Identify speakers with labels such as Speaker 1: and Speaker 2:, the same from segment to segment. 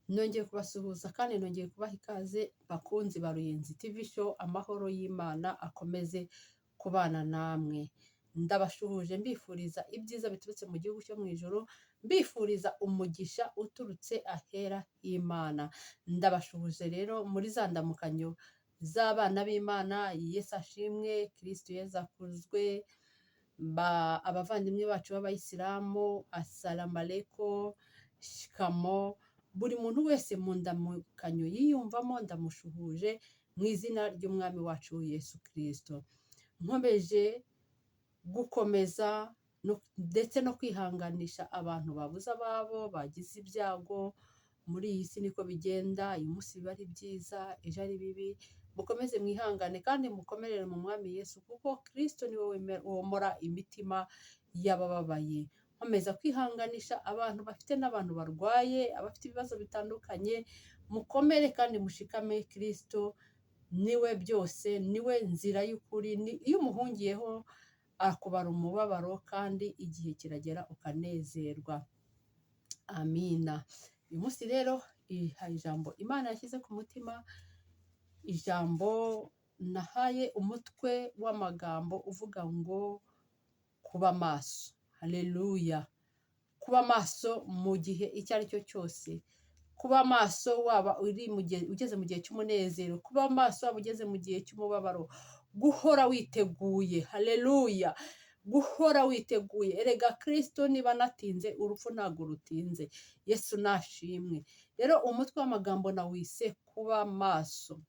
Speaker 1: Nongeye kubasuhuza kandi nongeye kubaha ikaze, bakunzi ba Ruyenzi TV Show. Amahoro y'Imana akomeze kubana namwe. Ndabashuhuje, mbifuriza ibyiza biturutse mu gihugu cyo mu ijuru, mbifuriza umugisha uturutse ahera h'Imana. Ndabashuhuje rero muri za ndamukanyo z'abana b'Imana. Yesu ashimwe, Kristo Yesu akuzwe. Abavandimwe bacu b'abayisilamu, assalamu alaikum, shikamoo. Buri muntu wese mu ndamukanyo yiyumvamo, ndamushuhuje mu izina ry'Umwami wacu Yesu Kristo. Nkomeje gukomeza ndetse no kwihanganisha abantu babuze ababo, bagize ibyago. Muri iyi si niko bigenda, uyu munsi biba ari byiza, ejo ari bibi. Mukomeze mwihangane kandi mukomerere mu Mwami Yesu, kuko Kristo niwe womora imitima y'abababaye. Nkomeza kwihanganisha abantu bafite n'abantu barwaye, abafite ibibazo bitandukanye. Mukomere kandi mushikame. Kristo niwe byose, niwe nzira y'ukuri. Iyo umuhungiyeho akubara umubabaro, kandi igihe kiragera ukanezerwa. Amina. Uyu munsi rero hari ijambo Imana yashyize ku mutima, ijambo nahaye umutwe w'amagambo uvuga ngo "Kuba maso". Haleluya! Kuba maso mu gihe icyo ari cyo cyose, kuba maso waba uri mu gihe, ugeze mu gihe cy'umunezero, kuba maso waba ugeze mu gihe cy'umubabaro, guhora witeguye. Haleluya! Guhora witeguye. Erega Kristo niba anatinze, urupfu ntabwo rutinze. Yesu nashimwe. Rero umutwe w'amagambo nawise "Kuba maso".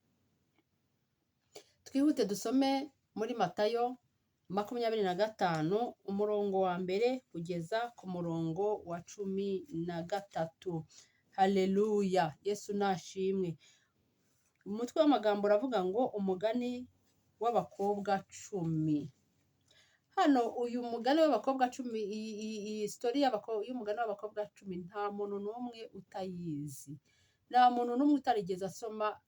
Speaker 1: Twihute dusome muri Matayo 25, umurongo wa 1 kugeza ku murongo wa 13. Haleluya, Yesu nashimwe. Umutwe w'amagambo uravuga ngo "Umugani w'abakobwa 10". Hano uyu mugani w'abakobwa 10, iyi story y'umugani w'abakobwa 10, nta muntu n'umwe utayizi, nta muntu n'umwe utarigeze asoma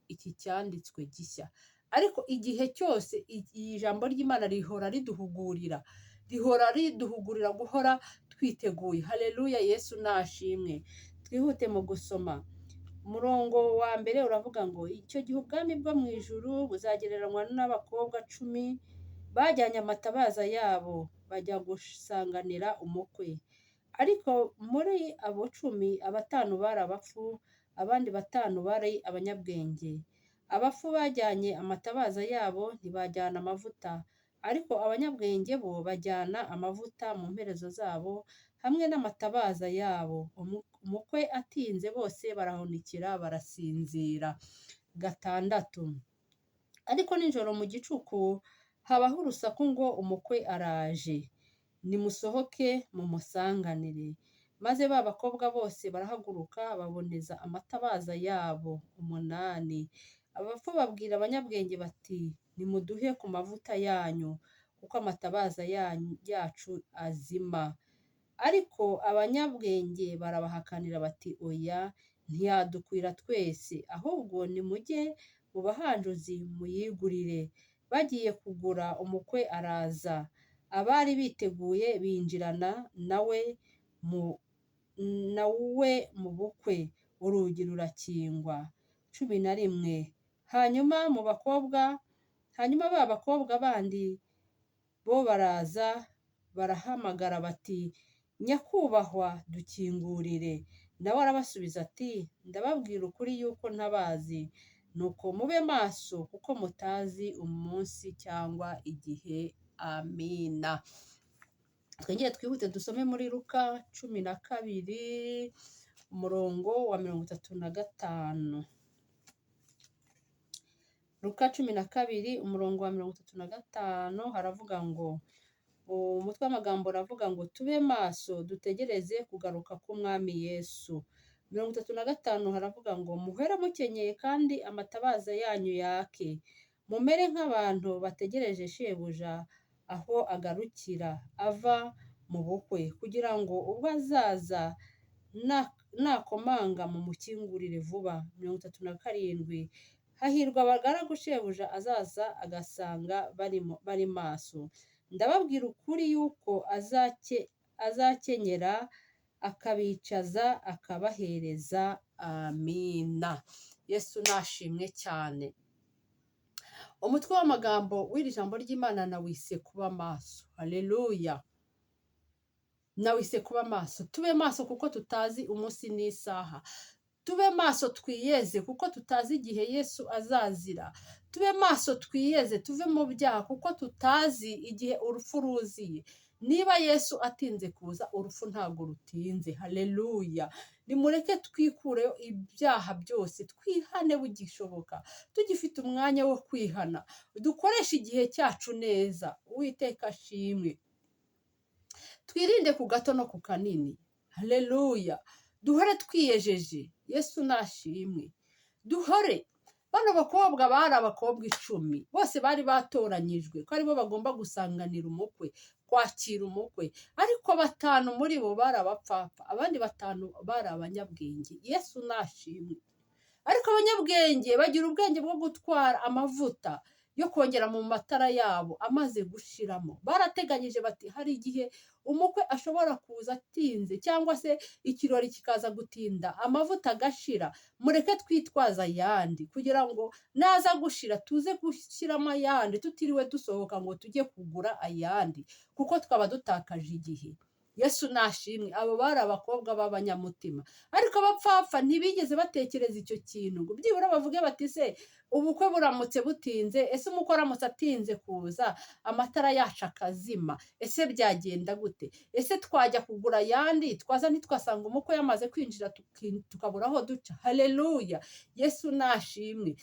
Speaker 1: iki cyanditswe gishya. Ariko igihe cyose iri jambo ry'Imana rihora riduhugurira, rihora riduhugurira guhora twiteguye. Haleluya, Yesu nashimwe. Twihute mu gusoma. Umurongo wa 1 uravuga ngo: "Icyo gihe ubwami bwo mu ijuru buzagereranywa n'abakobwa 10 bajyanye amatabaza yabo bajya gusanganira umukwe. Ariko muri abo 10, abatanu bari abapfu, abandi batanu bari abanyabwenge. Abapfu bajyanye amatabaza yabo, ntibajyana amavuta, ariko abanyabwenge bo bajyana amavuta mu mperezo zabo hamwe n'amatabaza yabo. Umukwe atinze, bose barahunikira, barasinzira. 6, ariko nijoro mu gicuku habaho urusaku ngo: 'Umukwe araje, nimusohoke mumusanganire.' Maze ba bakobwa bose barahaguruka, baboneza amatabaza yabo. 8, abapfu babwira abanyabwenge bati: 'Nimuduhe ku mavuta yanyu, kuko amatabaza yacu azima.' Ariko abanyabwenge barabahakanira bati: 'Oya, ntiyadukwira twese, ahubwo nimujye mu bahanjuzi muyigurire.' Bagiye kugura, umukwe araza, abari biteguye binjirana nawe mu bukwe, urugi rurakingwa. 11, hanyuma ba bakobwa bandi bo baraza, barahamagara bati: 'Nyakubahwa, dukingurire.' Nawe arabasubiza ati: 'Ndababwira ukuri yuko ntabazi. Nuko mube maso, kuko mutazi umunsi cyangwa igihe." Amina. Twongere twihute dusome muri Luka 12, umurongo wa 35. Luka 12, umurongo wa 35, haravuga ngo, umutwe w'amagambo uravuga ngo "Tube maso, dutegereze kugaruka k'Umwami Yesu". 35 haravuga ngo: "Muhore mukenyeye kandi amatabaza yanyu yake, mumere nk'abantu bategereje shebuja aho agarukira ava mu bukwe, kugira ngo ubwo azaza nakomanga mumukingurire vuba." 37: "Hahirwa abagaragu shebuja azaza agasanga bari maso. Ndababwira ukuri yuko azakenyera. Akabicaza, akabahereza. Amina. Yesu nashimwe cyane. Umutwe w'amagambo w'iri jambo ry'Imana nawise "Kuba maso". Haleluya! Nawise "Kuba maso". Tube maso kuko tutazi umunsi n'isaha. Tube maso, twiyeze, kuko tutazi igihe Yesu azazira. Tube maso, twiyeze, tuve mu byaha, kuko tutazi igihe urupfu ruziye. Niba Yesu atinze kuza, urupfu ntabwo rutinze. Haleluya! Nimureke twikureho ibyaha byose, twihane bugishoboka, tugifite umwanya wo kwihana. Dukoreshe igihe cyacu neza. Uwiteka ashimwe. Twirinde ku gato no ku kanini. Haleluya! Duhore twiyejeje. Yesu nashimwe. Duhore. Bano bakobwa bari abakobwa 10, bose bari batoranyijwe ko aribo bagomba gusanganira umukwe, kwakira umukwe. Ariko batanu muri bo bari abapfapfa, abandi batanu bari abanyabwenge. Yesu nashimwe. Ariko abanyabwenge bagira ubwenge bwo gutwara amavuta yo kongera mu matara yabo amaze gushiramo. Barateganyije bati: "Hari igihe umukwe ashobora kuza atinze, cyangwa se ikirori kikaza gutinda, amavuta agashira. Mureke twitwaza ayandi, kugira ngo naza gushira tuze gushyiramo ayandi, tutiriwe dusohoka ngo tujye kugura ayandi, kuko twaba dutakaje igihe." Yesu nashimwe. Abo bari abakobwa b'abanyamutima. Ariko abapfapfa ntibigeze batekereza icyo kintu, ngo byibura bavuge bati: "Se ubukwe buramutse butinze? Ese umukwe aramutse atinze kuza, amatara yacu akazima, ese byagenda gute? Ese twajya kugura ayandi, twaza ntitwasanga umukwe yamaze kwinjira, tukabura aho duca?" Haleluya! Yesu nashimwe.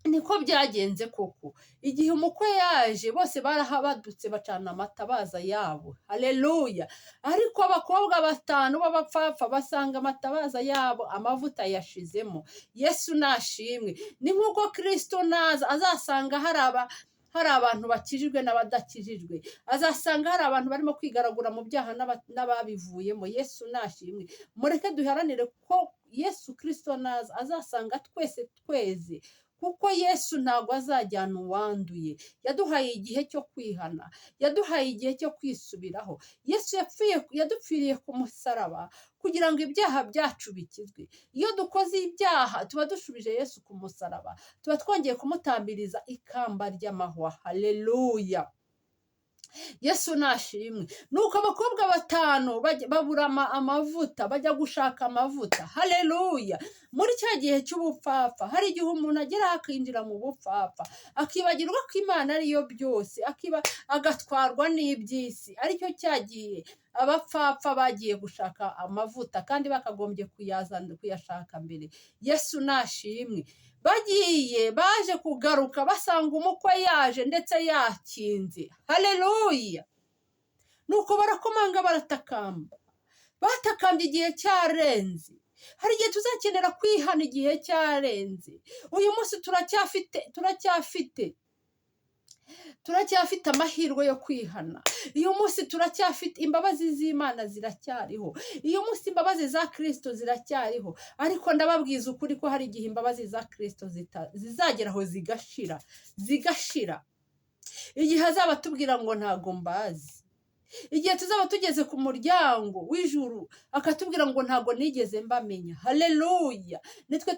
Speaker 1: Niko byagenze koko. Igihe umukwe yaje, bose barahabadutse, bacana amatabaza yabo. Haleluya! Ariko abakobwa batanu b'abapfapfa basanga amatabaza yabo amavuta yashizemo. Yesu nashimwe. Ni nk'uko Kirisito naza azasanga hari abantu bakijijwe n'abadakijijwe, azasanga hari abantu barimo kwigaragura mu byaha n'ababivuyemo. Yesu nashimwe. Mureke duharanire ko Yesu Kirisito naza azasanga twese tweze, kuko Yesu ntabwo azajyana uwanduye. Yaduhaye igihe cyo kwihana, yaduhaye igihe cyo kwisubiraho. Yesu yapfuye, yadupfiriye ku musaraba kugira ngo ibyaha byacu bikizwe. Iyo dukoze ibyaha, tuba dushubije Yesu ku musaraba, tuba twongeye kumutambiriza ikamba ry'amahwa. Haleluya! Yesu nashimwe. Nuko abakobwa batanu babura amavuta, bajya gushaka amavuta. Haleluya! Muri cya gihe cy'ubupfapfa, hari igihe umuntu agera akinjira mu bupfapfa, akibagirwa ko Imana ariyo byose, akiba agatwarwa n'iby'isi. Aricyo cya gihe abapfapfa bagiye gushaka amavuta kandi bakagombye kuyazana, kuyashaka mbere. Yesu nashimwe. Bagiye, baje kugaruka basanga umukwe yaje, ndetse yakinze. Haleluya! Nuko barakomanga, baratakamba. Batakambye igihe cyarenze. Hari igihe tuzakenera kwihana igihe cyarenze. Uyu munsi turacyafite amahirwe yo kwihana. Uyu munsi turacyafite imbabazi z'Imana, ziracyariho. Uyu munsi imbabazi za Kirisito ziracyariho. Ariko ndababwiza ukuri ko hari igihe imbabazi za Kirisito zizageraho zigashira, zigashira. Igihe azaba atubwira ngo: "Ntago mbazi." Igihe tuzaba tugeze ku muryango w'ijuru, akatubwira ngo: "Ntago nigeze mbamenya." Haleluya! Nitwe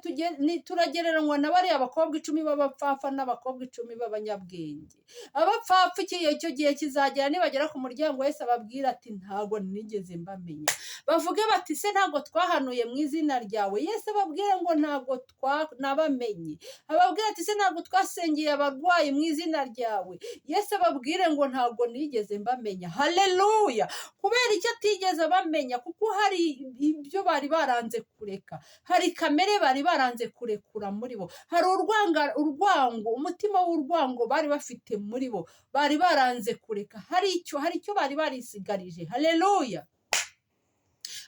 Speaker 1: turagereranywa na bariya bakobwa 10 b'abapfapfa n'abakobwa 10 b'abanyabwenge. Abapfapfa, icyo gihe kizagera, nibagera ku muryango, wese ababwira ati: "Ntago nigeze mbamenya." Bavuge bati: "Se ntabwo twahanuye mu izina ryawe?" Yesu ababwire ngo: "Ntabwo nabamenye." Ababwire ati: "Se ntabwo twasengeye abarwayi mu izina ryawe?" Yesu ababwire ngo: "Ntabwo nigeze mbamenya." Haleluya! Kubera icyo atigeze abamenya? Kuko hari ibyo bari baranze kureka, hari kamere bari baranze kurekura muri bo, hari urwango, umutima w'urwango bari bafite muri bo, bari baranze kureka. Hari icyo bari barisigarije. Haleluya!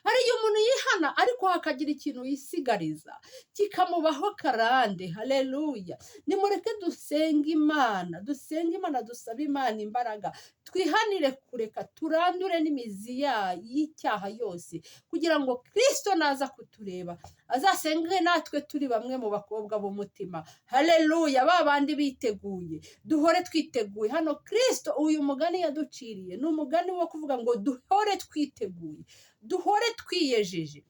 Speaker 1: Hari igihe umuntu yihana, ariko hakagira ikintu yisigariza kikamubaho karande. Haleluya! Nimureke dusenge Imana, dusenge Imana, dusabe Imana imbaraga. Twihanire kureka, turandure n'imizi y'icyaha yose, kugira ngo Kristo naza kutureba azasenge natwe turi bamwe mu bakobwa b'umutima. Haleluya! Ba bandi biteguye, duhore twiteguye. Hano Kristo uyu mugani yaduciriye ni umugani wo kuvuga ngo duhore twiteguye, duhore twiyejeje.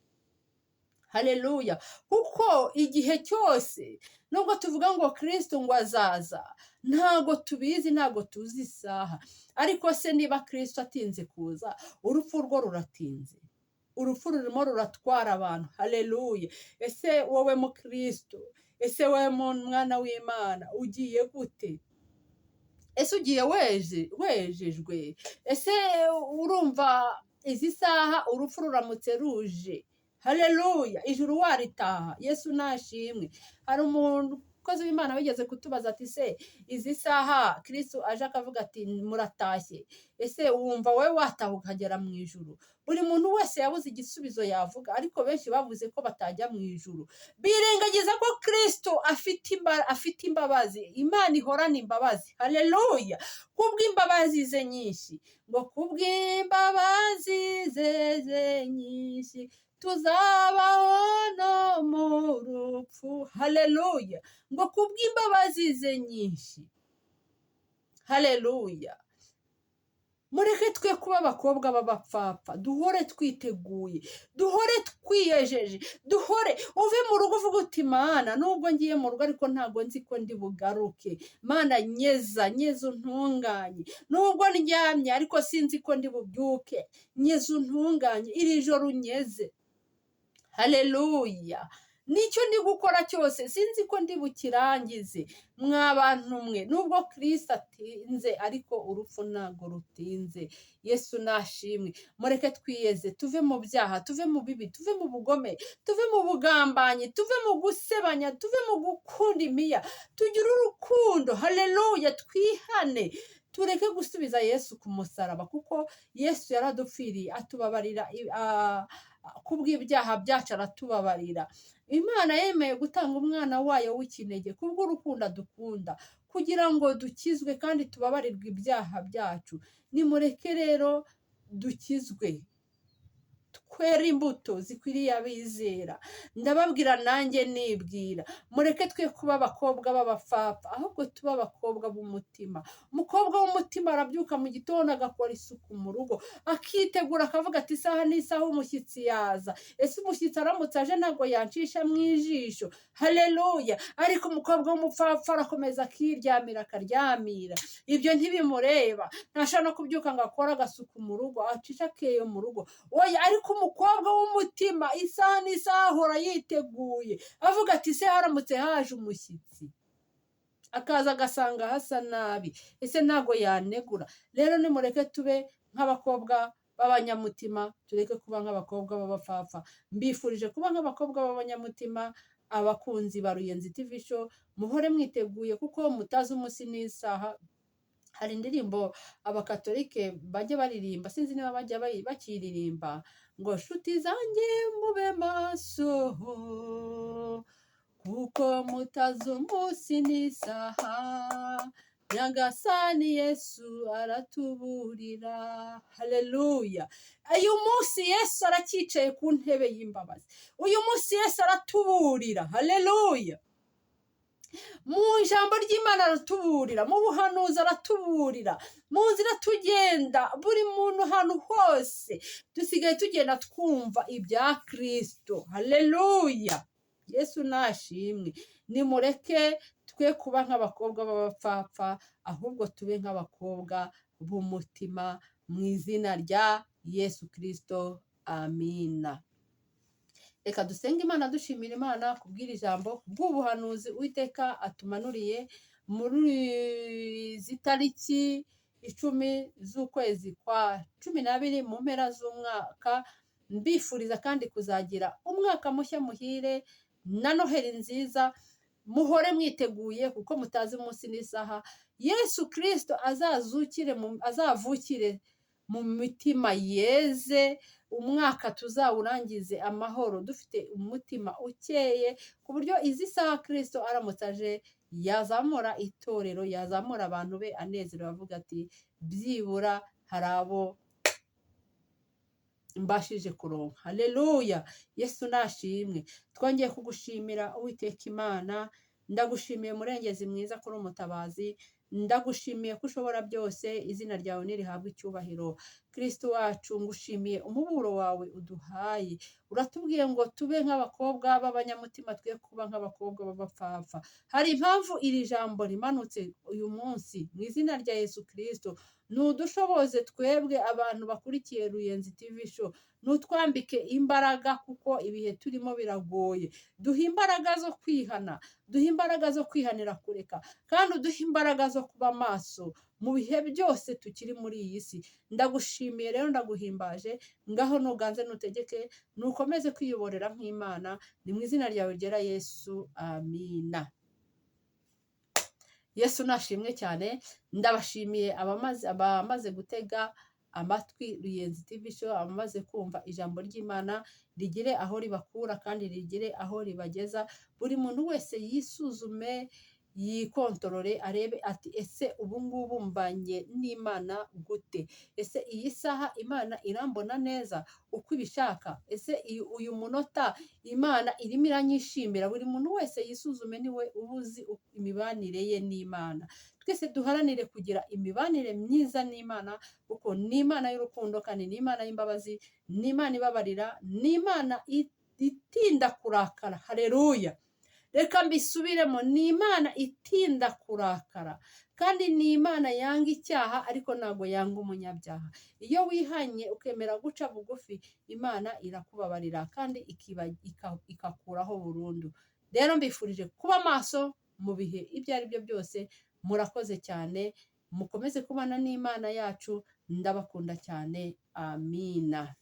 Speaker 1: Haleluya! Kuko igihe cyose nubwo tuvuga ngo Kristo ngo azaza, ntago tubizi, ntago tuzi isaha. Ariko se niba Kristo atinze kuza, urupfu rwo ruratinze, urupfu rurimo ruratwara abantu. Haleluya! Ese wowe mukristo, ese wowe mwana w'Imana, ugiye gute? Ese ugiye wejejwe? Ese urumva izi saha urupfu ruramutse ruje, haleluya, ijuru waritaha? Yesu nashimwe. Hari umukozi w'Imana wigeze kutubaza ati: "Se izi saha Kristo aje akavuga ati muratashye, ese wumva wowe wataha ukagera mu ijuru?" Buri muntu wese yabuze igisubizo yavuga, ariko benshi bavuze ko batajya mu ijuru, birengagiza ko Kristo afite imbabazi. Imana ihorana imbabazi. Haleluya! Kubw'imbabazi ze nyinshi, ngo kubw'imbabazi ze nyinshi tuzabaho no mu rupfu. Haleluya! Ngo kubw'imbabazi ze nyinshi. Haleluya! Mureke twe kuba abakobwa b'abapfapfa, duhore twiteguye, duhore twiyejeje, duhore uve mu rugo uvuga uti: "Mana, nubwo ngiye mu rugo ariko ntabwo nzi ko ndi bugaruke. Mana, nyeza, nyeza untunganye. Nubwo ndyamye ariko sinzi ko ndi bubyuke, nyeza untunganye, iri joro unyeze." Haleluya! Nicyo ndi gukora cyose sinzi ko ndi bukirangize. Mwa bantu mwe, nubwo Kristo atinze ariko urupfu ntabwo rutinze. Yesu nashimwe. Mureke twiyeze, tuve mu byaha, tuve mu bibi, tuve mu bugome, tuve mu bugambanyi, tuve mu gusebanya, tuve mu gukunda imiya, tugire urukundo. Haleluya! Twihane, tureke gusubiza Yesu ku musaraba, kuko Yesu yaradupfiriye, atubabarira kubw'ibyaha byacu, aratubabarira. Imana yemeye gutanga umwana wayo w'ikinege kubw'urukundo adukunda, kugira ngo dukizwe kandi tubabarirwe ibyaha byacu. Nimureke rero dukizwe, twere imbuto zikwiriye abizera. Ndababwira nanjye nibwira, mureke twe kuba abakobwa b'abapfapfa, ahubwo tube abakobwa b'umutima. Umukobwa w'umutima arabyuka mu gitondo agakora isuku mu rugo, akitegura, akavuga ati: "Isaha n'isaha umushyitsi yaza. Ese umushyitsi aramutse aje ntabwo yancisha mu ijisho?" Haleluya! Ariko umukobwa w'umupfapfa arakomeza akiryamira, akaryamira, ibyo ntibimureba, ntashobora no kubyuka ngo akore agasuku mu rugo, acishe akeyo mu rugo. Oya! Ariko umukobwa w'umutima isaha n'isaha ahora yiteguye, avuga ati: "Se haramutse haje umushyitsi akaza agasanga hasa nabi, ese ntabwo yanegura?" Rero nimureke tube nk'abakobwa b'abanyamutima, tureke kuba nk'abakobwa b'abapfapfa. Mbifurije kuba nk'abakobwa b'abanyamutima. Abakunzi ba Ruyenzi TV Show, muhore mwiteguye kuko mutazi umunsi n'isaha. Hari indirimbo abakatolike bajya baririmba, sinzi niba bajya bakiririmba, ngo: "Nshuti zanjye mube maso kuko mutazi umunsi n'isaha. Nyagasani Yesu aratuburira." Haleluya! Uyu munsi Yesu aracyicaye ku ntebe y'imbabazi, uyu munsi Yesu aratuburira. Haleluya! Mu ijambo ry'Imana aratuburira, mu buhanuzi aratuburira, mu nzira tugenda, buri muntu ahantu hose dusigaye tugenda twumva ibya Kristo. Haleluya! Yesu nashimwe. Nimureke twe kuba nk'abakobwa b'abapfapfa, ahubwo tube nk'abakobwa b'umutima, mu izina rya Yesu Kristo, amina. Reka dusenge Imana, dushimira Imana kubw'iri ijambo, kubw'ubuhanuzi Uwiteka atumanuriye muri izi tariki 10 z'ukwezi kwa 12, mu mpera z'umwaka. Mbifuriza kandi kuzagira umwaka mushya muhire na Noheli nziza. Muhore mwiteguye kuko mutazi umunsi n'isaha. Yesu Kirisito azavukire mu mitima yeze, umwaka tuzawurangize amahoro, dufite umutima ukeye, ku buryo izi saha Kirisito aramutse aje Yazamura itorero, yazamura abantu be anezerewe, avuga ati: "Byibura hari abo mbashije kuronka." Haleluya, Yesu nashimwe. Twongeye kugushimira, Uwiteka Imana. Ndagushimiye, Murengezi mwiza, kuri umutabazi. Ndagushimiye ko ushobora byose. Izina ryawe nirihabwe icyubahiro, Kristo wacu. Ngushimiye umuburo wawe uduhaye. Uratubwiye ngo tube nk'abakobwa b'abanyamutima, twe kuba nk'abakobwa b'abapfapfa. Hari impamvu iri jambo rimanutse uyu munsi. Mu izina rya Yesu Kristo, nudushoboze twebwe abantu bakurikiye Ruyenzi TV Show, nutwambike imbaraga, kuko ibihe turimo biragoye. Duhe imbaraga zo kwihana, duhe imbaraga zo kwihanira kureka, kandi uduhe imbaraga zo kuba maso mu bihe byose tukiri muri iyi si. Ndagushimiye rero, ndaguhimbaje. Ngaho nuganze, nutegeke, nukomeze kwiyoborera nk'Imana. Ni mu izina ryawe ryera Yesu, amina. Yesu nashimwe cyane. Ndabashimiye abamaze gutega amatwi Ruyenzi TV Show, abamaze kumva ijambo ry'Imana. Rigire aho ribakura kandi rigire aho ribageza. Buri muntu wese yisuzume, yikontorore, arebe ati: "Ese ubu ngubu mbanye n'Imana gute? Ese iyi saha Imana irambona neza uko ibishaka? Ese uyu munota Imana irimo iranyishimira?" Buri muntu wese yisuzume, niwe uba uzi imibanire ye n'Imana. Twese duharanire kugira imibanire myiza n'Imana, kuko ni Imana y'urukundo kandi ni Imana y'imbabazi, ni Imana ibabarira, ni Imana itinda kurakara. Hareruya, reka mbisubiremo: ni Imana itinda kurakara kandi ni Imana yanga icyaha, ariko ntabwo yanga umunyabyaha. Iyo wihanye ukemera guca bugufi, Imana irakubabarira kandi ikakuraho burundu. Rero mbifurije kuba maso mu bihe ibyo ari byo byose. Murakoze cyane, mukomeze kubana n'Imana yacu. Ndabakunda cyane, amina.